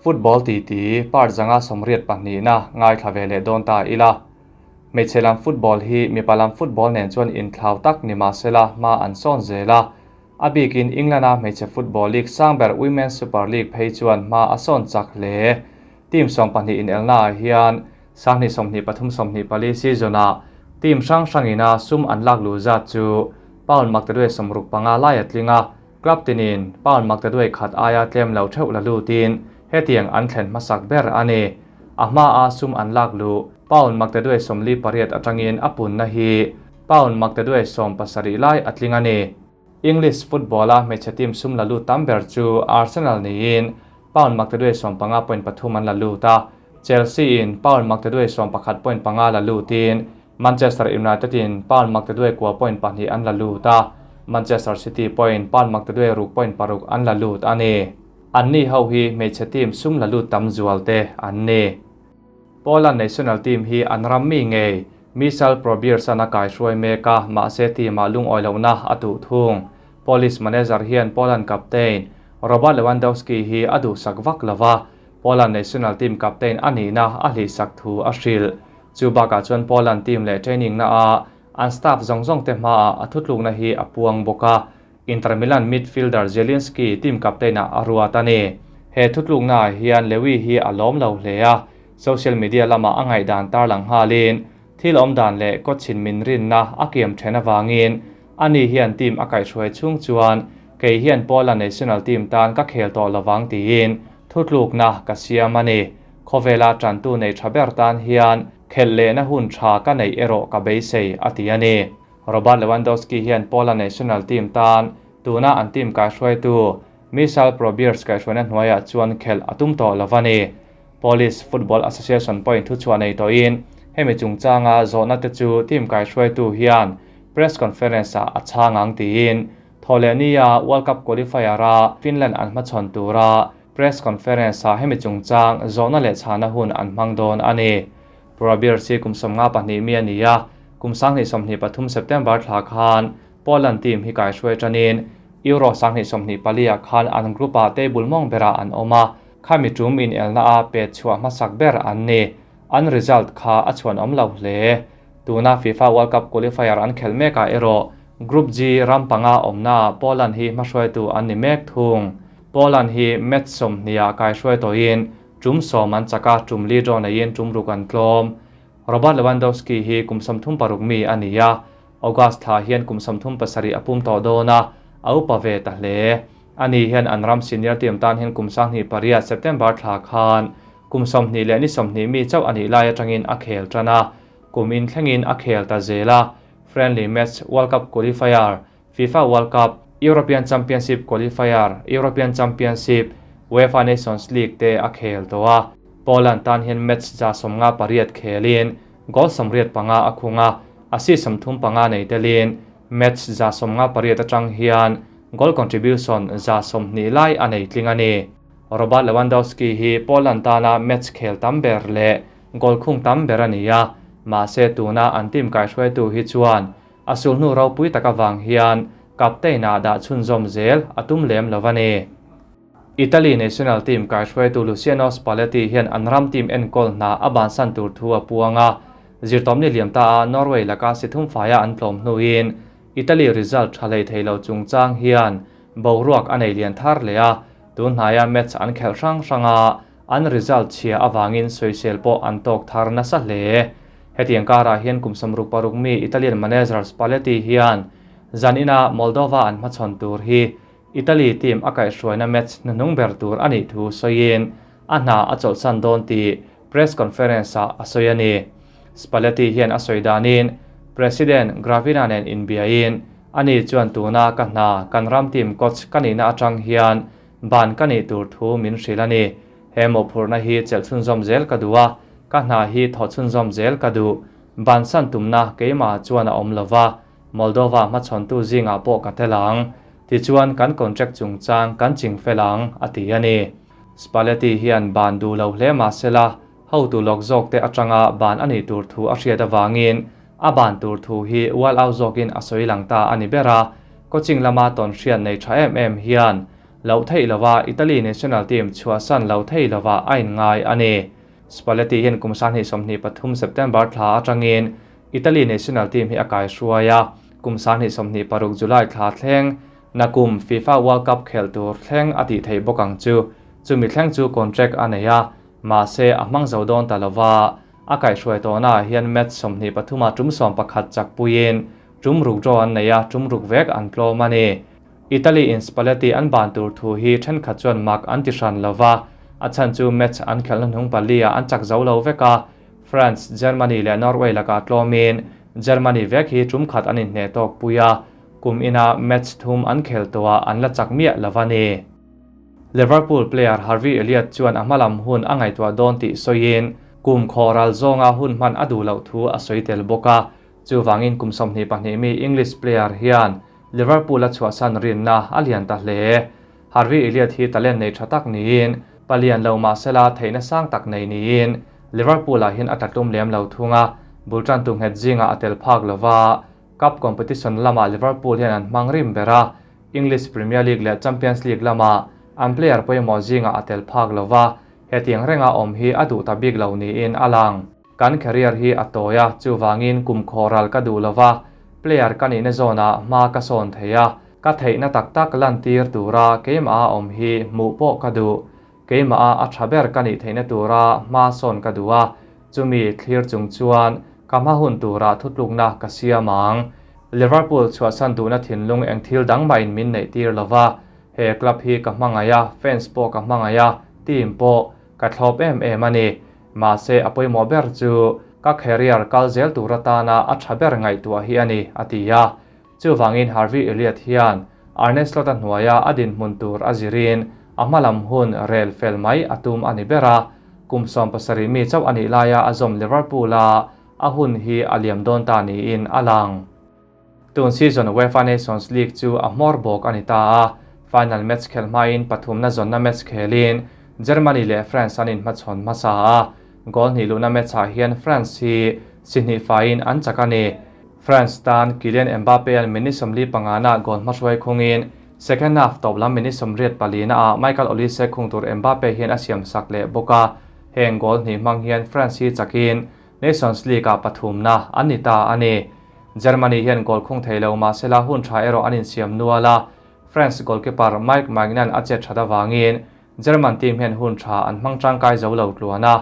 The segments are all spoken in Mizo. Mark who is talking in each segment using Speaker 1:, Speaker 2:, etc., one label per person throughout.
Speaker 1: Football titi part 182na ngaithla ve leh dawn ta ila. Hmeichhe lam football hi mipa lam football nen chuan inthlau tak ni mah sela hma an sawn zel a. A bikin England-a hmeichhe football league sang ber Women's Super League phei chuan hma a sawn chak hle. Team 12 inelnaah hian 2023 24 season-ah team hrang hrangina sum an lak luh zat chu pound maktaduai 65 lai a tling a, club tinin pound maktaduai khat aia tlem lo theuh la lutin hetiang an thlen hmasak ber a ni. A hmaa sum an lak luh pound maktaduai 48 atangin a punna hi pound maktaduai 70 lai a tling a ni. English football-a hmeichhe team sum la lut tam ber chu Arsenal niin pound maktaduai 15.3 an la lut a, Chelsea in pound maktaduai 11.5 la lutin Manchester United in pound maktaduai 9.2 an la lut a, Manchester City pawhin pound maktaduai 6.6 an la lut a ni. Anni ho hi hmeichhe team sum la lut tam zual te an ni. Poland national team hi an ram mi ngei Michal Probierz an a kaihruai mek a, mahse team-ah lungawi lohna a tuh thung. Polish manager hian Poland captain Robert Lewandowski hi a duhsak vak lo va, Poland national team captain a nihna a hlihsak thu a hrilh. Chu bakah chuan Poland team leh training na a an staff zawng zawng te hmaah a thutlukna hi a puang bawk a, Inter Milan midfielder Zielinski team captain-ah a ruat a ni. He thutluknaah hian Lewy hi a lawm lo hle a, social media lamah a ngaihdan tarlang nghalin thil awm dan leh kawchhin min rinna a kiam then avangin ani hian team a kaihhruai chhung chuan kei hian Poland national team tan ka khel tawh lovang tiin thutlukna ka siam a ni. Khawvela tantu nei tha ber tan hian khelh lehna hun tha ka neih erawh ka beisei a ti a ni. Robert Lewandowski hian Poland national team tan tuna an team kaihruaitu Michal Probierz kaihhruaina hnuaiah chuan khelh a tum tawh lo a ni. Polish Football Association pawhin thuchhuah nei tawhin hemi chungchanga zawhna te chu team kaihruaitu hian press conference-ah a chhang ang tiin Thawhlehnia World Cup qualifier-a Finland an hmachhawn tura press conference-ah hemi chungchang zawhna leh chhana hun an hmang dawn a ni. Probierz hi kum 52 mi a ni a, kum 2023 September thla khan Poland team hi kaihruai tanin Euro 2024 khan an group-ah table mawng berah an awm a, khami tum in elna a pet chhuah hmasak ber an ni. An result kha a chhuan awm lo hle. Tuna FIFA World Cup qualifier an khel mekah erawh Group G ram panga awmna Poland hi hmahruaitu an ni mek thung. Poland hi match 20 kaihruai tawhin tum 10 an chaka tum li draw neiin tum ruk an tlawm. Robert Lewandowski hi kum 36 mi a ni a, August thla hian kum 37 a pum tawh dawn a, a upa ve ta hle. Ani hian an ram senior team tan hian kum 28 September thla khan kum 20 leh ni 20 mi chauh ani lai atangin a khel tan a, kum in thlengin a khel ta zel a. Friendly match, World Cup qualifier, FIFA World Cup, European Championship qualifier, European Championship, UEFA Nations League te a khel to a. Poland tan hian match za 58 khelin goal 85 a khunga, assist 35 nei telin match za 58 atang hian goal contribution za 20 lai a nei tling a ni. Robert Lewandowski hi Poland tana match khel tam ber leh goal khung tam ber a ni a, mahse tuna an team kaihruaitu hi chuan a sulhnu ropui taka wang hian captain-ah dah chhunzawm zel a tum lem lo a ni. Italy national team kaihruaitu Luciano Spalletti hian an ram team enkawl hna a bansan tur thu a puang a, zirtawmni liam ta a Norway laka si thum faia an tlawm hnuin Italy result tha hlei thei lo chungchang hian boruak a nei lian thar leh a, tun hnaia match an khelh hrang hranga an result chhia awangin sawisel pawh an tawk thar nasa hle. Hetiang karah hian kum 66 mi Italian manager Spalletti hian zanina Moldova an hmachhawn tur hi Italy team a kaihhruaina match hnuhnung ber tur a nih thu sawiin a hna a chawlhsan dawn tih press conference-ah a sawi a ni. Spalletti hian a sawi danin President Gravina nen inbiain ani chuan tuna ka hna kan ram team coach ka nihna atang hian ban ka nih tur thu min hrilh a ni. He mawhphurhna hi chelh chhunzawm zel ka duh a, ka hna hi thaw chhunzawm zel ka duh. Ban san tumna keimah chuan a awm lova, Moldova hmachhawntu zingah pawh ka telang. Tichuan kan contract chungchang kan ching felang a ti a ni. Spalletti hian ban duh lo hle mahsela hotu lawk zawk te atanga ban a nih tur thu a hriat awangin a ban tur thu hi wal au zawkin a sawi lang ta a ni ber a, coaching lama tawn hriat nei tha em em hian Loh theih lova Italy national team chhuahsan lo thei lova a inngai a ni. Spalletti hian kum 2023 September thla atangin Italy national team hi a kaihruai a, kum 2026 July thla thleng nakum FIFA World Cup khelh tur thleng a tih theih bawk ang chu. Chumi thleng chu contract a nei a, mahse a hmang zo dawn ta lova, a kaihhruai tawhnaah hian match 23 ah tum 11 chakpuiin tum ruk draw an nei a, tum ruk vek an tlawm a ni. Italy in Spalletti an ban tur thu hi thenkhat chuan mak an ti hran lova, a chhan chu match an khelhna hnung pali ah an chak zo lo vek a, France, Germany leh Norway lakah tlawmin Germany vek hi tum khat an inhneh tawk pui a, kum ina match thum an khel tawhah an la chak miah lo a ni. Liverpool player Harvey Elliott chuan a hmalam hun a ngaihtuah dawn tih sawiin kum khaw ral zawnga hun hman a duh loh thu a sawi tel bawk a, chuvangin kum 22 mi English player hian Liverpool a chhuahsan rinna a lian ta hle. Harvey Elliott hi talent nei tha tak niin, palian lo mahsela theihna sang tak nei niin Liverpool-ah hian a tlatlum lem lo thung a, bul tantu nghet zingah a tel phak lova, Cup competition lamah Liverpool hian an hmang rim ber a, English Premier League leh Champions League lamah an player pawimawh zingah a tel phak lova, hetiang renga awm hi a duh ta bik lo niin a lang. Kan career hi a tawi a, chuvangin kum khaw ral ka duh lova, player ka nihna zawnah hma ka sawn thei a, ka theihna tak tak lantir tura keimah a awm hi hmuh pawh ka duh. Keimah a a tha ber ka nih theihna tura hma sawn ka duh a, chumi thlir chung chuan ka hma hun tura thutlukna ka siam ang. Liverpool chhuahsan duhna thinlung eng thil dang mahin min neih tir lova, he club hi ka hmangaih a, fans pawh ka hmangaih a, team pawh ka thlawp em em a ni. Mahse a pawimawh ber chu ka career kal zel tur atana a tha ber ngaihtuah hi a ni, a ti a. Chuvangin Harvey Elliott hian Arne Slot-a hnuaia a dinhmun tur a zirin a hmalam hun rel fel mai a tum a ni ber a, kum 17 mi chauh a nih laia a zawm Liverpool-a a hun hi a liam dawn ta niin a lang. Tun season UEFA Nations League chu a hmawr bawk a ni ta a, final match khelh hmain pathumna zawnna match khelin Germany leh France an inhmachhawn hmasa a, goal hnih luhna match-ah hian France hi si hnih faiin an chak a ni. France tan Kylian Mbappe-a'n minute 45-ah goal hmahruai khungin second half tawp lam minute 84-ah Michael Olise khung tur Mbappe hian a siamsak leh bawk a, heng goal hnih hmang hian France hi chakin Nations League-ah pathumna an ni ta a ni. Germany hian goal khung thei lo mahsela hun tha erawh an insiam nual a, France goalkeeper Mike Maignan a chet that avangin German team hian hun tha an hmang tangkai zo lo tluan a,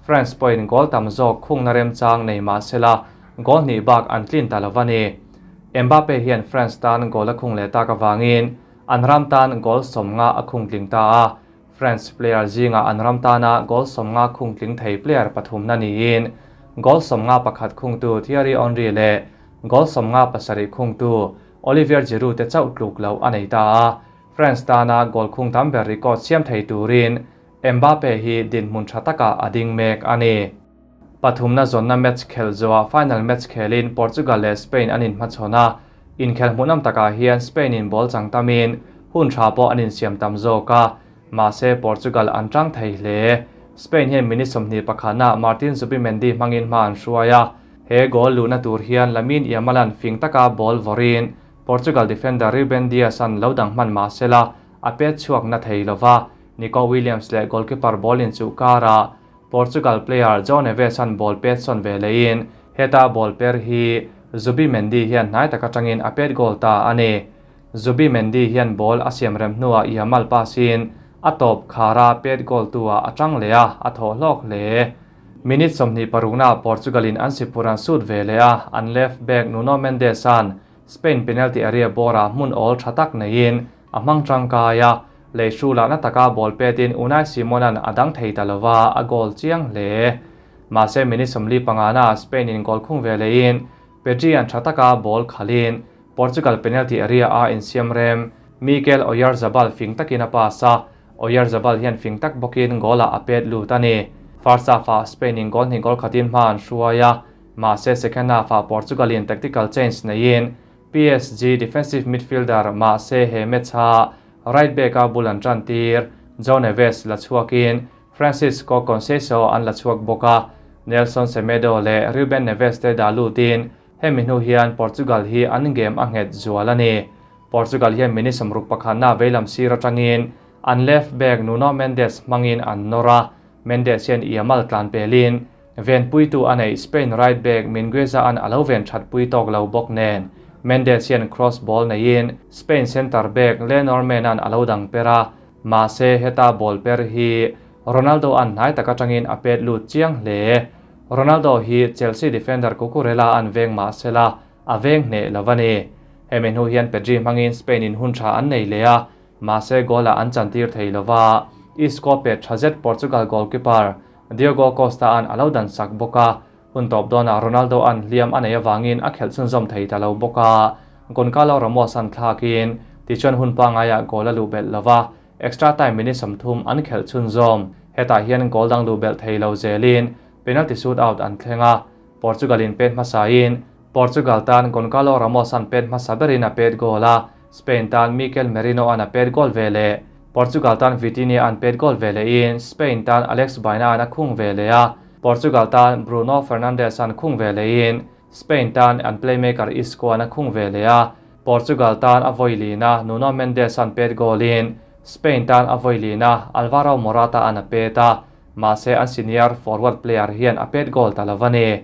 Speaker 1: France pawhin goal tam zawk khungna remchang nei mahsela goal hnih bak an tlin ta lo a ni. Mbappe hian France tan goal a khung leh tak avangin an ram tan goal 50 a khung tling ta a, France player zingah an ram tana goal 50 khung tling thei player pathumna niin goal 51 khungtu Thierry Henry leh goal 57 khungtu Olivier Giroud te chauh tluk loh a nei ta a, France tana goal khung tam ber record siam thei turin Mbappe hi dinhmun tha takah a ding mek a ni. Pathumna zawnna match khelh zawhah final match khelin Portugal leh Spain an inhmachhawn a, inkhel hmuhnawm takah hian Spain in ball chang tamin hun tha pawh an insiam tam zawk a, mahse Portugal an tang thei hle. Spain hian minute 21-ah Martin Zubimendi hmangin hma an hruai a, he goal luhna tur hian Lamine Yamal-a'n fing taka ball vawrin Portugal defender Ruben Dias-a'n lo dang hman mahsela a pet chhuak na thei lova, Nico Williams leh goalkeeper ball inchuh karah Portugal player João Neves-a'n ball pet sawn ve leiin heta ball per hi Zubimendi hian hnai tak atangin a pet goal ta a ni. Zubimendi hian ball a siam rem hnuah Yamal pass-in a tawp khara pet goal tu-ah a tang leh a, a thawh hlawk hle. Minute 26-naah Portugal-in an sipur an sut ve leh a, an left back Nuno Mendes-a'n Spain penalty area bawrah hmun awl tha tak neiin a hmang tangkai a, lei hrulah na taka ball petin Unai Simon-a'n a dang thei ta lova, a goal chiang hle. Mahse minute 45-naah Spain-in goal khung ve leiin Pedri-a'n tha taka ball khalhin Portugal penalty area-a insiam rem Mikel Oyarzabal fing takin a pass a, Oyarzabal hian fing tak bawkin goal-ah a pet lut a ni. First half-ah Spain-in goal hnih goal khatin hma an hruai a, mahse second half-ah Portugal-in tactical change neiin PSG defensive midfielder mahse he match-a right back-a bul an tan tir João Neves la chhuakin Francisco Conceição an la chhuak bawk a, Nelson Semedo leh Ruben Neves te dah lutin hemi hnu hian Portugal hi an game a nghet zual a ni. Portugal hian minute 61 na veilam sir atangin an left back Nuno Mendes hmangin an nawr a, Mendes hian Yamal tlan pelin venpuitu a neih Spain right back Mingueza an a lo ven that pui tawk lo bawk nen Mendes hian cross ball neiin Spain centre back Le Normand an a lo dang per a, mahse heta ball per hi Ronaldo an hnai tak atangin a pet lut chiang hle. Ronaldo hi Chelsea defender Cucurella an veng mahsela a veng hneh lo a ni. Hemi hnu hian Pedri hmangin Spain in hun tha an nei leh a, mahse goal ah an chantir thei lova. Isco pet tha zet Portugal goalkeeper Diogo Costa an a lo dan sak bawk a, hun tawp dawnah Ronaldo an hliam a nei avangin a khelh chhunzawm thei ta lo bawk a. Goncalo Ramos an thlakin tichuan hun pangaiah goal a luh belh lova, extra time minute 30 an khelh chhunzawm. Hetah hian goal dang luh belh thei lo zelin penalty shootout an thleng a, Portugal in pet hmasain Portugal tan Goncalo Ramos an pet hmasa berin a pet goal a, Spain tan Mikel Merino an a pet goal ve leh. Portugal tan Vitinha an pet goal ve lehin Spain tan Alex Baena an a khung ve leh a, Portugal tan Bruno Fernandes an khung ve lehin Spain tan an playmaker Isco an a khung ve leh a, Portugal tan a vawi lina Nuno Mendes an pet goal in Spain tan a vawi lina Alvaro Morata an a pet a, mahse an senior forward player hian a pet goal ta lo a ni.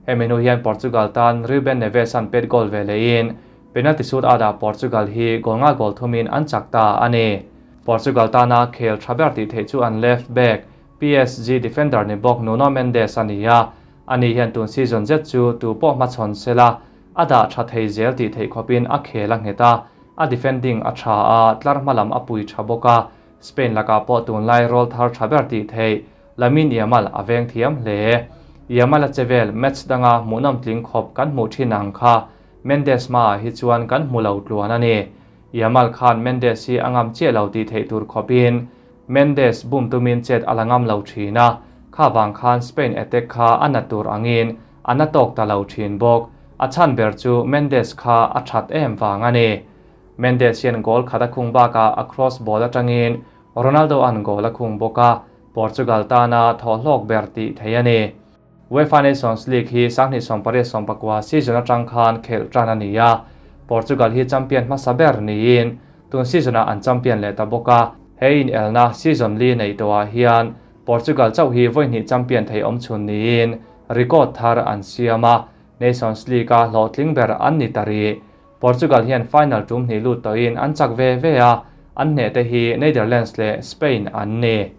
Speaker 1: Hemi hnu hian Portugal tan Ruben Neves an pet goal ve lehin penalty shootout ah Portugal hi goal nga goal thumin an chak ta a ni. Portugal tana khel tha ber tih theih chu an left back PSG defender ni bawk Nuno Mendes a ni a, ani hian tun season zet chu tu pawh hmachhawn sela a dah tha thei zel tih theih khawpin a khel a nghet a, a defending a tha a, tlar hmalam a pui tha bawk a, Spain lakah pawh tunlai roll thar tha ber tih theih Lamine Yamal a veng thiam hle. Yamal a chevel match danga hmuhnawm tling khawp kan hmuh thin ang kha Mendes hmaah hi chuan kan hmu lo tluan a ni. Yamal khan Mendes hi a ngam chiah lo tih theih tur khawpin Mendes bum tumin chet a la ngam lo thin a, kha vang khan Spain attack kha a na tur angin a na tawk ta lo thin bawk. A chhan ber chu Mendes kha a that em vang a ni. Mendes hian goal khat a khung bakah a cross ball atangin Ronaldo an goal a khung bawk a, Portugal tana thawhhlawk ber tih theih a ni. UEFA Nations League hi 2018-19 season atang khan khelh tan a ni a, Portugal hi champion hmasa ber niin tun season ah an champion leh ta bawk a, he in elna season li nei tawhah hian Portugal chauh hi vawi hnih champion thei awm chhun niin record thar an siam a, Nations League a hlawhtling ber an ni ta rih. Portugal hian final tum hnih lut tawhin an chak ve ve a, an hneh te hi Netherlands leh Spain an ni.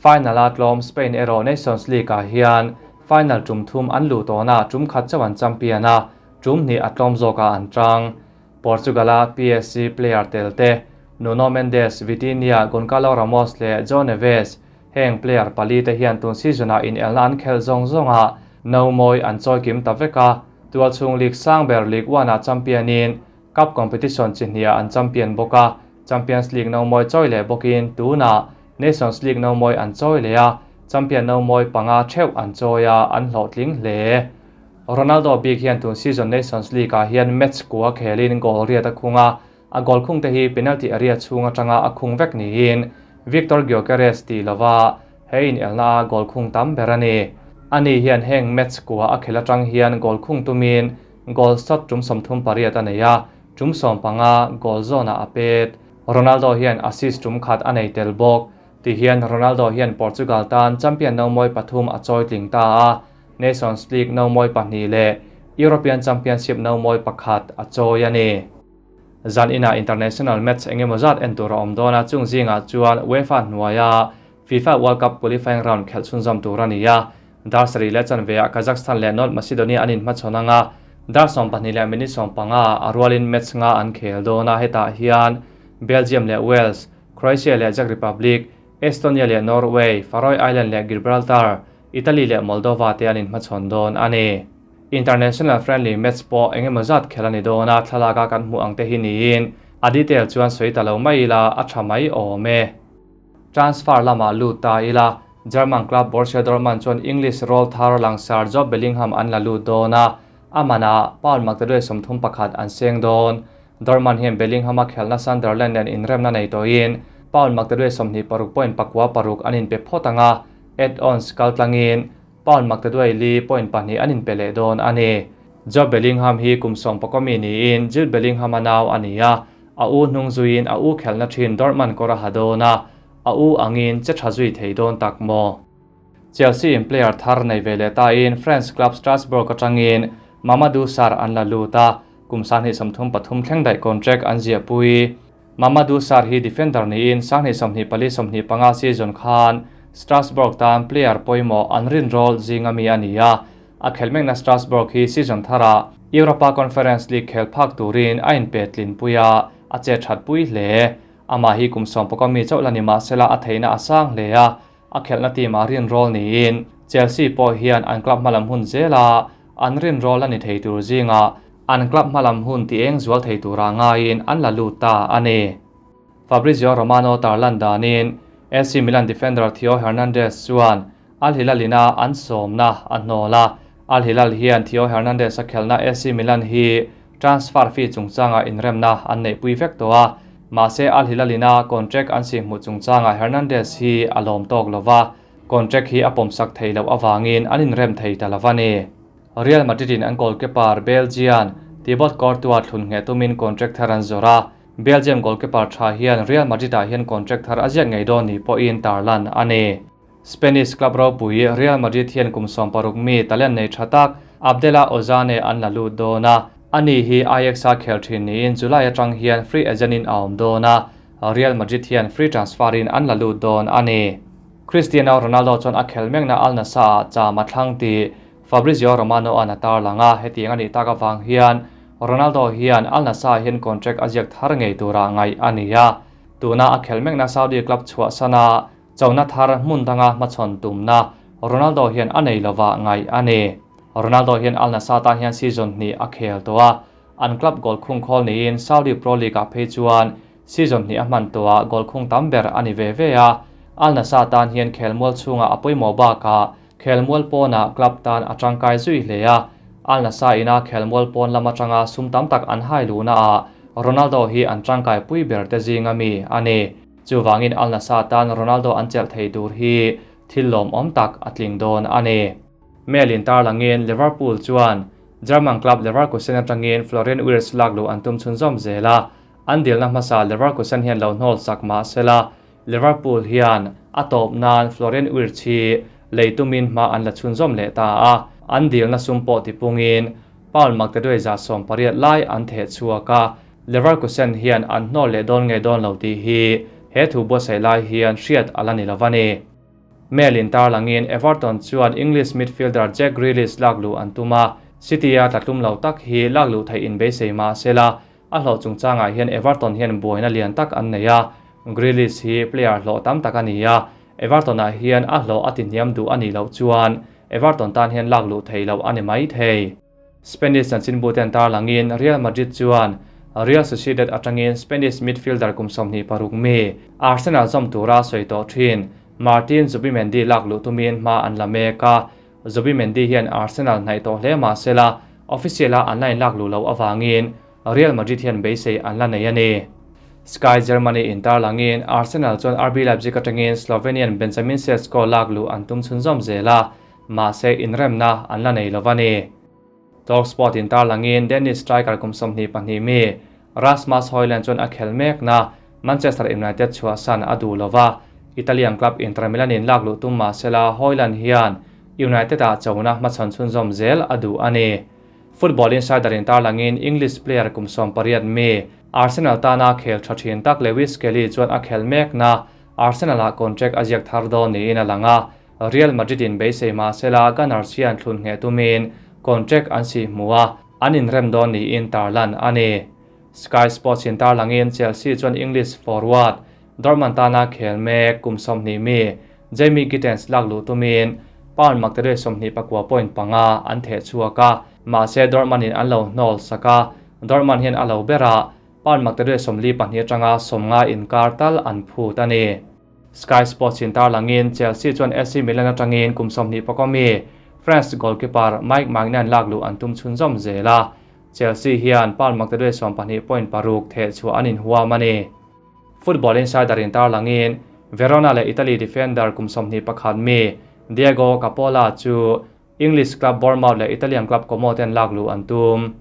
Speaker 1: Final a tlawm Spain erawh Nations League ah hian final tum thum an luh tawhna tum khat chauh an champion a, tum hnih a tlawm zawkah an tang. Portugal a PSG player tel te Nuno Mendes, Vitinha, Goncalo Ramos leh Joao Neves heng player pali te hian tun season ah inelna an khelh zawng zawng ah no mawi an chawi kim ta vek a, tualchhung league sang ber Ligue 1 ah champion in cup competition chi hniah an champion bawk a, Champions League no mawi chawi leh bawkin tunah Nations League no mawi an chawi leh a, champion no mawi panga theuh an chawi a, an hlawhtling hle. Ronaldo bik hian tun season Nations League ah hian match kua khelin goal riat a khung a, a goal khung te hi penalty area chhung atanga a khung vek niin Victor Gyokeres tih lova he in elna a goal khung tam ber a ni. Ani hian heng match kua a khel atang hian goal khung tumin goal shot tum 38 a nei a, tum 15 goal zone ah a pet. Ronaldo hian assist tum khat a nei tel bawk. Ti hian Ronaldo hian Portugal tan champion no mawi pathum a chawi tling ta a, Nations League no mawi pahnih leh European Championship no mawi pakhat a chawi a ni. Zan inah international match engemaw zat en tur a awm dawn a, chung zingah chuan UEFA hnuaia FIFA World Cup qualifying round khelh chhunzawm tur a ni a. Dar sarih leh chanve ah Kazakhstan leh North Macedonia an inhmachhawn ang a, dar 12 leh minute 15 a rualin match nga an khel dawn a, hetah hian Belgium leh Wales, Croatia leh Czech Republic, Estonia leh Norway, Faroe Island leh Gibraltar, Italy leh Moldova te an inhmachhawn dawn a ni. International friendly match pawh engemaw zat khel a ni dawn a, thlalak a kan hmuh ang te hi niin a detail chuan sawi ta lo mai ila a tha mai awm e. Transfer lamah lut ta ila, German club Borussia Dortmund chuan English roll thar langsar Jobe Bellingham an la lut dawn a, a manah pound maktaduai 31 an seng dawn. Dortmund hian Bellingham a khelhna Sunderland nen inremna nei tawhin pound maktaduai 26.96 an inpe phawt ang a, add-ons kaltlangin pound maktaduai 4.2 an inpe leh dawn a ni. Jobe Bellingham hi kum 10 mi niin Jude Bellingham a nau a ni a, A u hnung zuiin a u khelhna thin Dortmund kawr a ha dawn a, a u angin che tha zui thei dawn tak maw? Chelsea in player thar nei ve leh tain France club Strasbourg atangin Mamadou Sarr an la lut a, kum 2033 thleng daih contract an ziahpui. Mamadou Sarr hi defender niin 2024 25 season khan Strasbourg tan player pawimawh an rinrawl zinga mi a ni a, a khelh mekna Strasbourg hi season tharah Europa Conference League khel phak turin a inpe tlinpui a, a che thatpui hle. Amah hi kum sawmpaka mi chauh la ni mahsela a theihna a sang hle a, a khelhna team ah rinrawl niin Chelsea pawh hian an club hmalam hun zela an rinrawl a ni thei tur zingah an club hmalam hun ti eng zual thei tura ngaiin an la lut ta a ni. Fabrizio Romano tarlan danin AC Milan defender Theo Hernandez chuan Al Hilal ina an sawmna a hnawl a, Al Hilal hian Theo Hernandez a khelhna AC Milan hi transfer fee chungchanga inremna an neihpui vek tawh a, mahse Al Hilal ina contract an sihhmuh chungchanga Hernandez hi a lawm tawk lo va, contract hi a pawmsak thei loh avangin an inrem thei ta lo a ni. Real Madrid in an goalkeeper Belgian Thibaut Courtois thlun ngheh tumin contract thar an zawrh a, Belgium goalkeeper tha hian Real Madrid ah hian contract thar a ziak ngei dawn ni pawhin tarlan a ni. Spanish club ropui Real Madrid hian kum 16 mi talent nei tha tak Abdela Ozane an la lut dawn a, ani hi Ajax a khel thin niin July atang hian free agent in a awm dawn a, Real Madrid hian free transfer in an la lut dawn a ni. Cristiano Ronaldo chuan a khel mekna Al Nassr ah cham a thlang tih Fabrizio Romano an a tarlang a, hetiang a nih tak avang hian Ronaldo hian Al Nassr hian contract a ziak thar ngei tura ngaih a ni a, tuna a khel mekna Saudi club chhuahsana Chona thar hmun danga hmachhawn tumna Ronaldo hian a nei lova ngaih a ni. Ronaldo hian Al Nassr tan hian season hnih a khel tawh a, an club goal khung khawl niin Saudi Pro League ah phei chuan season hnih a hman tawhah goal khung tam ber a ni ve ve a. Al Nassr tan hian khelmual chhungah a pawimawh bakah khelmual pawnah club tan a tangkai zui hle a, Al Nassr ina khelmual pawn lam atanga sum tam tak an hai luhna ah Ronaldo hi an tangkai pui ber te zinga mi a ni. Chuvangin Al Nassr tan Ronaldo an chelh thei tur hi thil lawmawm tak a tling dawn a ni. Mail in tarlangin Liverpool chuan German club Leverkusen atangin Florian Wirtz lak luh an tum chhunzawm zel a, an dilna hmasa Leverkusen hian lo hnawl sak mah sela Liverpool hian a tawp nan Florian Wirtz hi lei tumin hma an la chhunzawm leh ta a, an dilna sum pawh tipungin pound maktaduai 180 lai an theh chhuak a. Leverkusen hian an hnawl leh dawn nge dawn lo tih hi he thu buatsaih lai hian hriat a la ni lo a ni. Mail in tarlangin Everton chuan English midfielder Jack Grealish lak luh an tum a, City a tlatlum lo tak hi lak luh theih in beisei mah sela a hlawh chungchangah hian Everton hian buaina lian tak an nei a, Grealish hi player hlawh tam tak a ni a, Everton ah hian a hlawh a tihniam duh a nih loh chuan Everton tan hian lak luh theih loh a ni mai thei. Spanish chanchinbu ten tarlangin Real Madrid chuan Real Sociedad atangin Spanish midfielder kum 26 mi Arsenal zawm tura sawi tawh thin Martin Zubimendi lak luh tumin hma an la mek a, Zubimendi hian Arsenal hnaih tawh hle mah sela official a an la inlak luh loh avangin Real Madrid hian beisei an la nei a ni. Sky Germany in tarlangin Arsenal chuan RB Leipzig atangin Slovenian Benjamin Sesko lak luh an tum chhunzawm zel a, mahse inremna an la nei lo a ni. Talksport in tarlangin Danish striker kum 22 mi Rasmus Højlund chuan a khel mekna Manchester United chhuahsan a duh lo va, Italian club Inter Milan in lak luh tum mahsela Højlund hian United ah chona hmachhawn chhunzawm zel a duh a ni. Football Insider in tarlangin English player kum 18 mi Arsenal tana khel tha thin tak Lewis Kelly chuan a khel mekna Arsenal ah contract a ziak thar dawn niin a lang a, Real Madrid in beisei mahsela Gunners hian thlun ngheh tumin contract an si hmu a, an inrem dawn niin tarlan a ni. Sky Sports in tarlangin Chelsea chuan English forward Dortmund tana khel mek kum 20 mi Jamie Gittens lak luh tumin pound maktaduai 29.5 an theh chhuak a, mahse Dortmund in an lo hnawl sak a, Dortmund hian a lo berah pound maktaduai 42 atanga 50 inkar tal an phut a ni. Sky Sports in tarlangin Chelsea chuan AC Milan atangin kum 21 mi France goalkeeper Mike Maignan lak luh an tum chhunzawm zel a, Chelsea hian pound maktaduai 12.6 theh chhuah an inhuam a ni. Football Insider in tarlangin Verona leh Italy defender kum 21 mi Diego Capola chu English club Bournemouth leh Italian club Como ten lak luh an tum.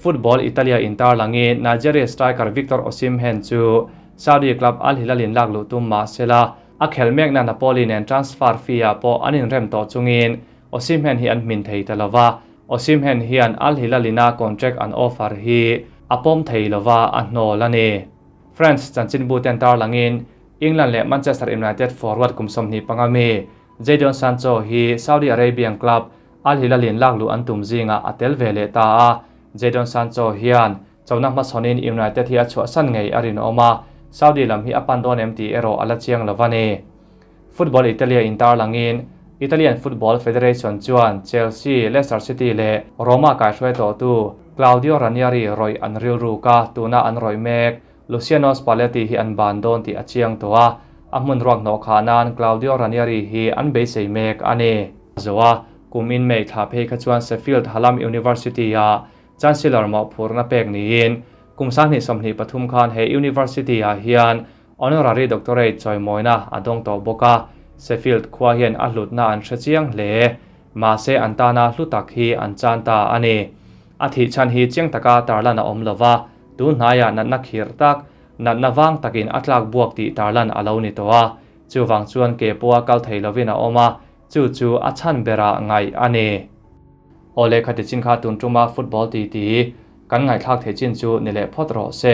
Speaker 1: Football Italia intar langin Nigeria striker Victor Osimhen chu Saudi club Al Hilal in lak luh tum mah sela, a khelh mekna Napoli nen transfer fee-ah pawh an inrem tawh chungin Osimhen hi an hmin thei ta lova. Osimhen hian Al Hilal ina contract an offer hi a pawm thei lova, a hnawl a ni. France chanchinbu ten tarlangin England leh Manchester United forward kum 25 mi Jadon Sancho hi Saudi Arabian club Al Hilal in lak luh an tum zingah a tel ve leh ta a. Jadon Sancho hian chona hmachhawnin United hi a chhuahsan ngei a rinawm a, Saudi lam hi a pan dawn em tih erawh a la chiang lo a ni. Football Italia in tarlangin Italian Football Federation chuan Chelsea, Leicester City leh Roma kaihruai tawhtu Claudio Ranieri rawih an rilruk a, tuna an rawih mek Luciano Spalletti hi an ban dawn tih a chiang tawh a, a hmun ruak hnawh khah nan Claudio Ranieri hi an beisei mek a ni. Zo a, kum in May thla phei kha chuan Sheffield Hallam University-ah Chancellor mawhphurhna pek niin kum 2023 khan he University-ah hian Honorary Doctorate chawimawina a dawng tawh bawk a, Sheffield khua hian a hlutna an hre chiang hle. Mahse an tana hlu tak hi an chan ta a ni. A thih chhan hi chiang taka tarlan a awm lova, tun hnaiah natna khirh tak, natna vang takin a tlak buak tih tarlan a lo ni tawh a. Chuvang chuan ke pawha kal thei lovin a awm a, chu chu a chhan berah ngaih a ni. Aw lehkha ti chin kha tun tuma football ti ti kan ngaihthlak theih chin chu ni leh phawt rawh se.